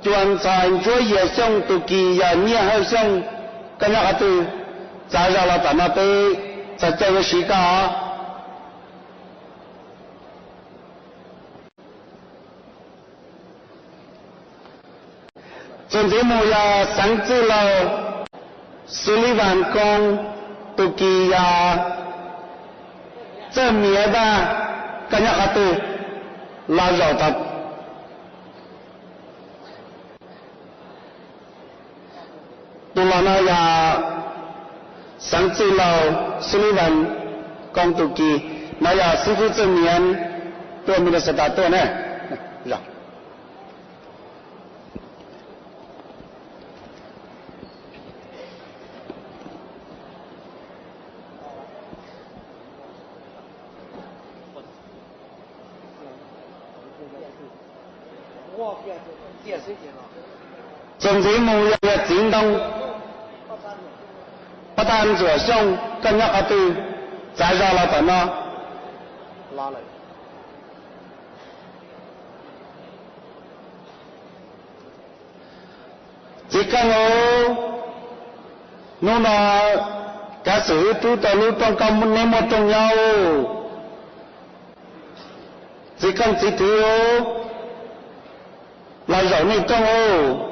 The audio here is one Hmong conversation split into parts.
Cua Ntxhais Ntsuab Yias Xyooj tus kis yog Nyiaj Hawj Xyooj, koj nyob qhov twg? Txav zog los tom no peb txog caij yuav siv koj os. Txuas ntxiv mus yog Xeev Txwj Laug Sullivan Koo tus kis yog Txawj Miav Vaj, koj nyob qhov twg? Los zaum tom Tus los no yog Xeev Txwj Laug Sullivan Koo tus kis, no yog xib fwb Txawj Miav tuaj Minnesota tuaj na. Txuas ntxiv mus yog Txiv Ntoo, Pab Taj Ntxuam Xyooj, koj nyob qhov twg? Txav zog los tom no. Txiv Keej, hnub no kav xwm wb rub tau lub rooj koj neb muaj rooj nyob. Txiv Keej txiv Thwv, los zaum nej rooj.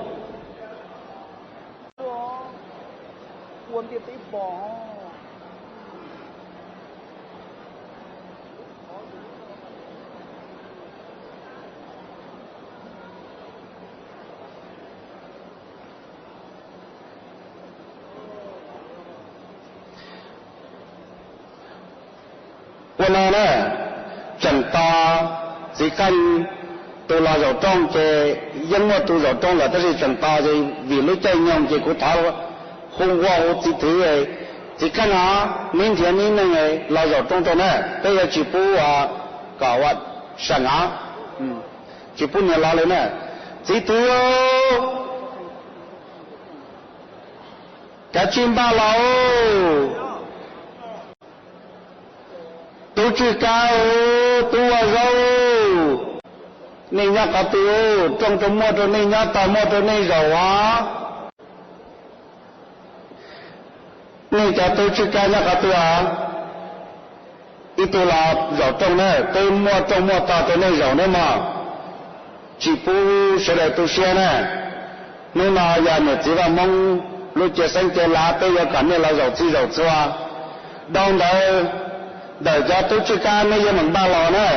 Ua no na, tseem tos Txiv Keej tus los zaum rooj ces yeej muaj tus zaum rooj lawm tab sis tseem tos ces vim lub caij nyoog ces kuv thov hu ua hu Txiv Thwv, Txiv Keej os, neb nrhiav neb neeg los zaum rooj rau na, peb yuav tsis pub kom ua seem os, tsis pub nias los li na. Txiv Thwv, kav tsij npaj los. Tub Tswj Kab, Tub Ua Zaub, nej nyob qhov twg? Rooj rau muaj rau nej nyob tau muaj rau nej zaum os. Nej cov Tub Tswj Kab nyob qhov twg os? Ib tug los zaum rooj na, peb muaj rooj muaj tog rau nej zaum nawb mog. Tsis pub sawv daws tu siab na. Hnub no yog niam txiv Vaj Hmoob lub caij xeeb caij lav, peb yuav kom nej los zaum txhij zaum txhua. Dhau ntawd, ntawm cov Tub Tswj Kab nej yuav meem npaj los na.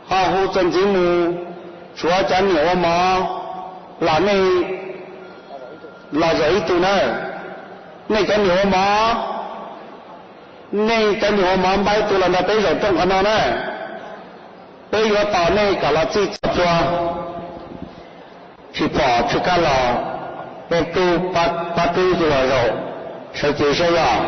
Ho hu txuas ntxiv mus, tshuav cov niam ua mov los nej los zaum ib tug na. Nej cov niam ua mov, nej cov niam ua mov npaj ib tug los nrog peb zaum rooj qhov no na. Peb yuav tos nej kom los txhij txhua. Tsis pom Tswj Kab los, peb tub pab tub tus los zaum, sawv cev saib yog.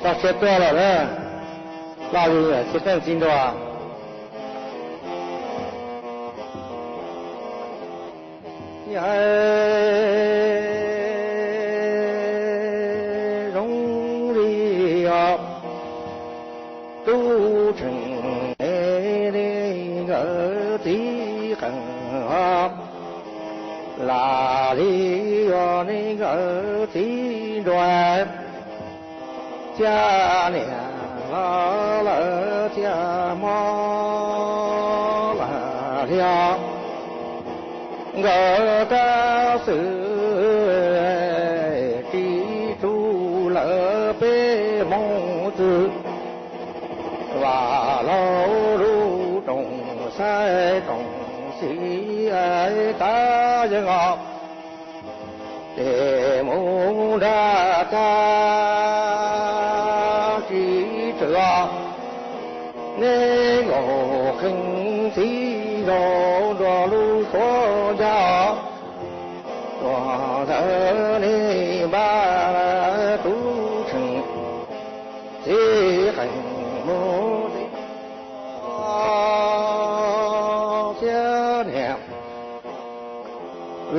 Txog siav tuaj lawm na, loj li txiv qeej txiv nruas. Yog zoo li os, tub tseem li nkawd txiv qeej os, lam li yog li nkawd txiv nruas. Caj niam los lawm thiaj hmo lam hlias, nkawd tab xwm tsis tsum lawm peb Hmoob txwj. Vam Lauj lub rooj xaiv rooj xim tas yeej os. ces mus nram kab tsis tsw os. Neb nkaus qee txiv nraug nrog lub suab ncaj, tuam ntawd neb npaj tub tseem txiv qees mus txiv thiab niam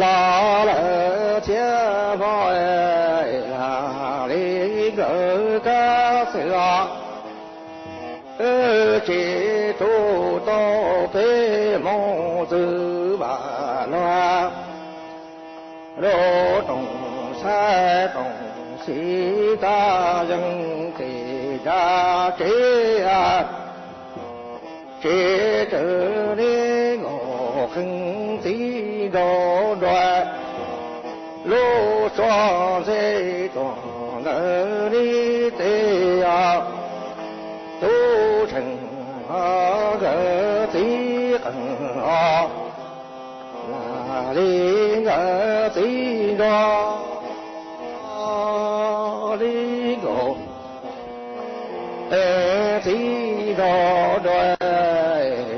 los lawm thiab hmo, lam li nkawd kab xwm os. Tsis tu tau peb hmoov txwv vam luag, lub rooj xab rooj xis tag yeej ces nram tsev, tsis tsw neb nkaus qee txiv nraug nrog lub suab ntxeb tuam ntawd neb txiv os. Tub tseem nkawd txiv qees os, lam li nkawd txiv nraug li nkaus txiv nraug nrog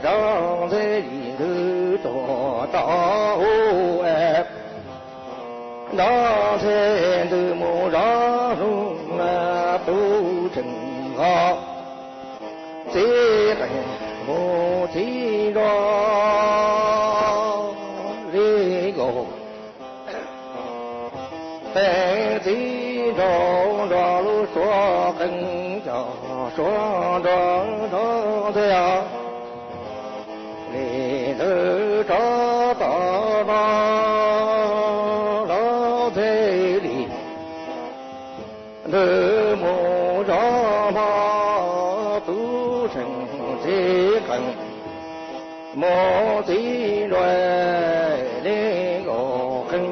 rau ntxeb li ntws tuam rau hauv, nrog ntxeb ntws mus zov hnub, tub tseem nkawd txiv qees mus txiv nraug li nkaus qee txiv nraug nrog lub suab qee cov suab nrog rau ntxeb os. Li ntawd rov tom no los ntxeb li ntws mus zov hmo, tub tseem txiv qees mus txiv nraug li nkaus qee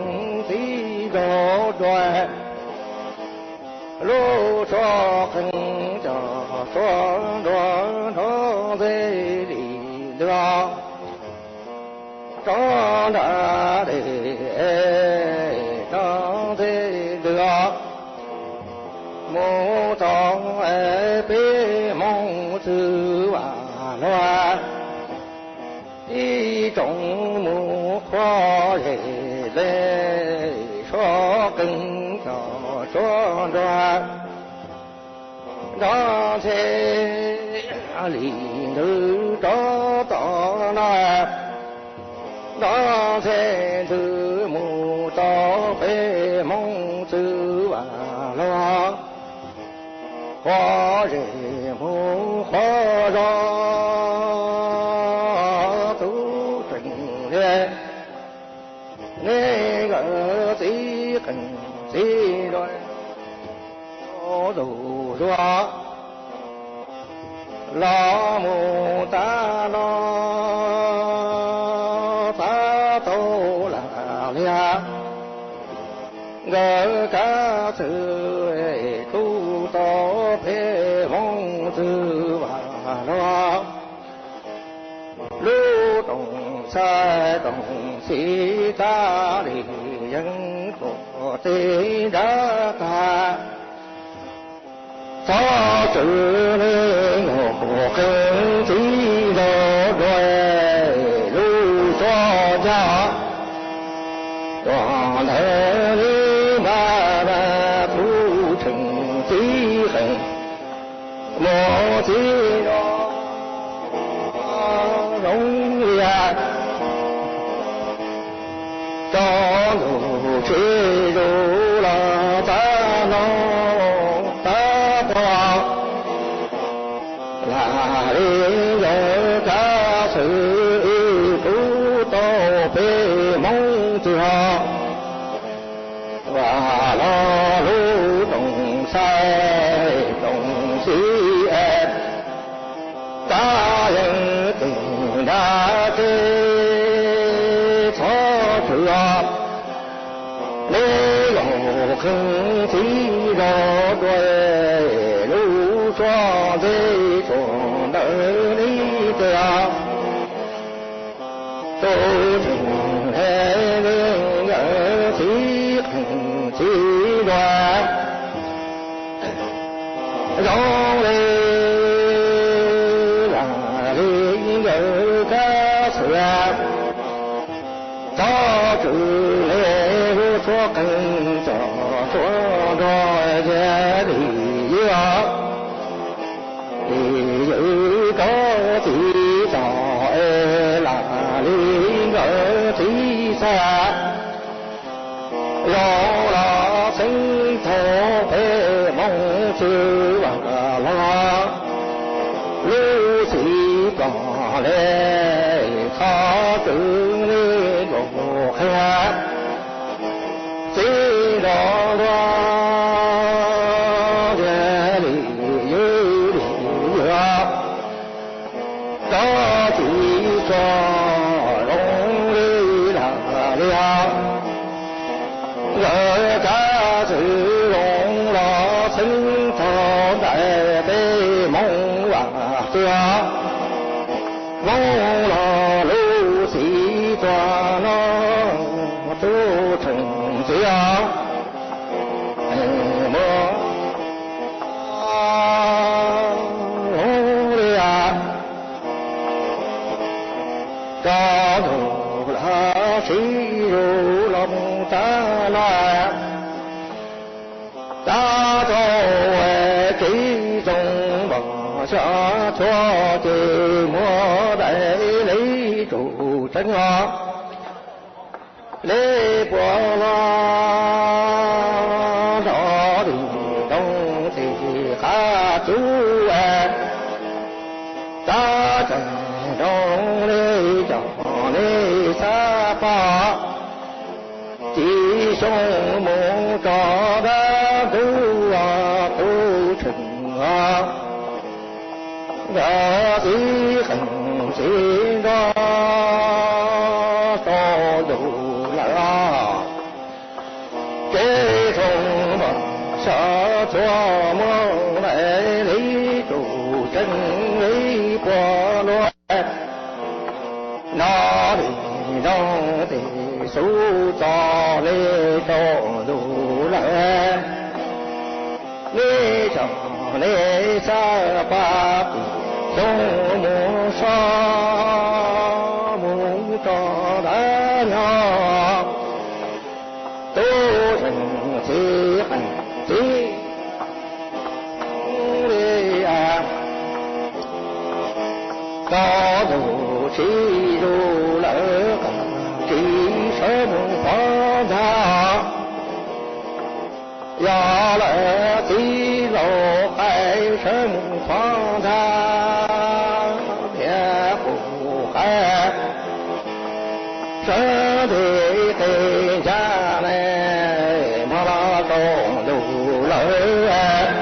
txiv nraug nrog lub suab qee cov suab nrog rau ntxeb li ntws rov nram dej rau ntxeb ntws mus txog peb hmoov txwv vam luag, ib tsoom mus qhuav zes le suab qee cov suab nrog nrog ntxeb li ntws rov tom no, nrog ntxeb ntws mus tau peb hmoov txwv vam luag, qhuav zes mus qhuav zos, tub tseem li neb nkawd txiv qees txiv nraug zus zuag los mus tag no, txav tau lam liag nkawd kab xwm, tu tau peb hmoov txwv vam luag, lub rooj xab rooj xis tag li yeej tuam teb nrab tag. Txhob tswv neb nkaus qee txiv nraug nrog lub suab ncaj, tuam ntawd neb npaj tub tseem txiv qees mus txiv nraug zoo li tso ntuj tsis zus los txav no txav tuag, lam li nkawd kab xwm, tu tau peb hmoov txwv hos vam los lub rooj xab rooj xis, tag yeej tes nrab teb txhob tswv os. Neb nkaus qee txiv nraug nrog lub suab ntxeb tuam ntawd neb txiv os. Tub tseem li nkawd txiv txiv qeej txiv nruas zoo li lam li nkawd kab xwm. Txhob txwm li lub suab qeej txom tsuab nrog yawg li yawg, li yawg rov txiv txom es lam li nkawd txiv xwb. Zoo los xeeb thaum peb moos txwv vam los lub txiv pom li txhob txwm li nkaus qhia txiv nrog luag yawg li yawg li yawg. Rov txiv txom zoo li lam li nkawd kab xwm. Zoo los xeeb thaum ntawd peb moos vam txiv, moos los lub txiv tuag no tub tsheej txiv mus zoo li rov ntug lawm sib zug los mus tag los tag tau tib tsoom npog xyov txhua ces muab daim li tsum tseeb os. Li puas los nrov li nroo tim qab cub, tab tseem zoo li cov li xab pab txiv xyoo mus tso dab ntub tub tsheej os. Nkawd txiv qeej txiv nruas tau ntuj lawm os. Kev zoo mas xyov txhua muaj daim li tsum tseeb li puas luag. Nrov li nroo tim xub txog li rau ntuj lawm. Li cov li xab pab tim xyoo mus so mus tso dab nyob. Tub yeej txiv qeej txiv li tau tus tsis zus lawm, qeej txiv sawv mus pov ntag. Yog lawm txiv laus qaib sawv mus pov ntag, thiab qus qaib sawv nti qe ncaj ne, mas los rau ntuj lawm.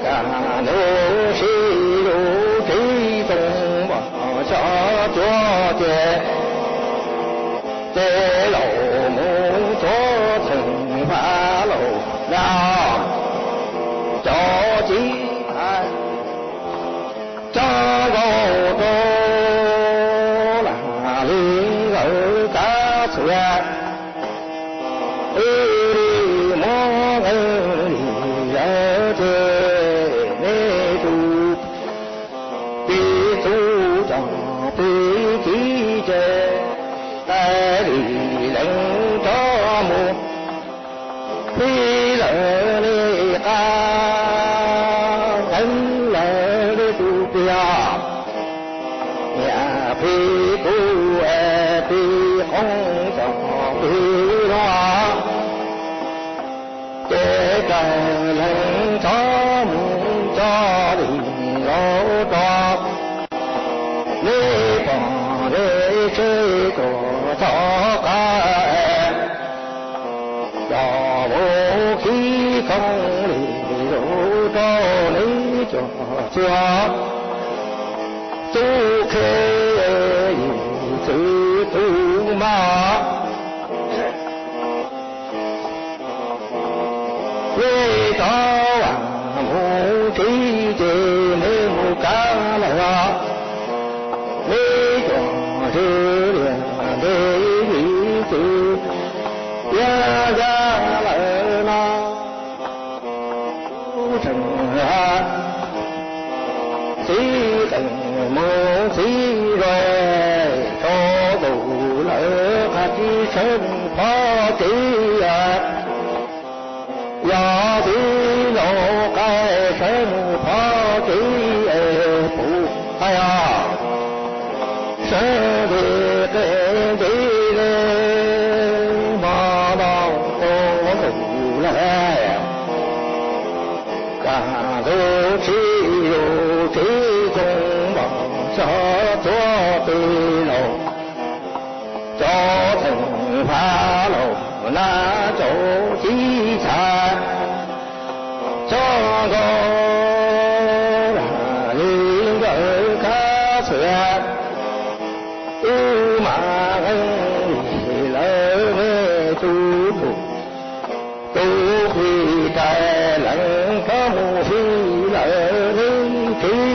Kaj ntug sib lug tib tsoom npog xyov cuab ces, ces laus mus tuav txheej pab laus dag cov txiv hais cov nkauj rau lam li nkawd kav txhia. Ib li muab nqe li yawg ces nej tus pib txuj cov pib txiv ces, tais li leej rov mus pib lawm li qab, leej lawm li tus pib os. Niam pib kuv es pib qoob cov pib luag, ces tais leej rov mus coj li laus rov, nej pom nej seb kuv txhob qab cov vaub kib khoom li lus rau nej cov txiv tub qhe yim txwv tub mas. Nej rov mus tsev ces nej mus kav lawm, nej cov txiv liam ntes yim txwv Yog yog lawm no tseem txiv qees mus txiv zuag, tsaus ntuj lawm qab tsis sawv pov kev. Yog txiv laus qaib sawv mus pov kev es puv qab, sawv nti qe nti li mog los tsaus ntuj lawm. Kaj ntug tsis yus txiv koom npog xyov txhua tus laus, cov txeem phav laus na, cov txiv txha txhua nkaus li nkawd khab txhia. Wb mas qee li lawv me tub tub, tub qhib rais lees rov mus fij lawv li txiv.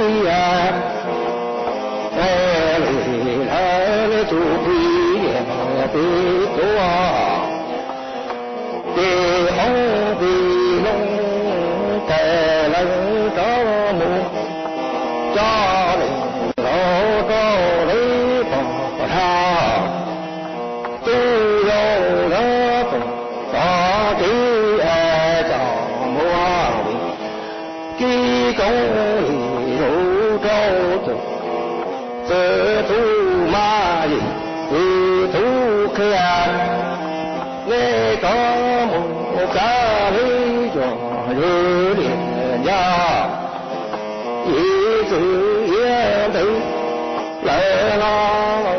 Li lawv me tub qhib pib tuaj, pib qoob pib loo, rais lees rov mus, coj lees laus rau li pog thab. Tub yau lawv tau txoj kev es coj mus ua kib koob li lus rau tus txiv tub maj yim txiv tub qhia. Nej rov mus kav li cov yus li ncaj, yim txwv iab ntawd lawm los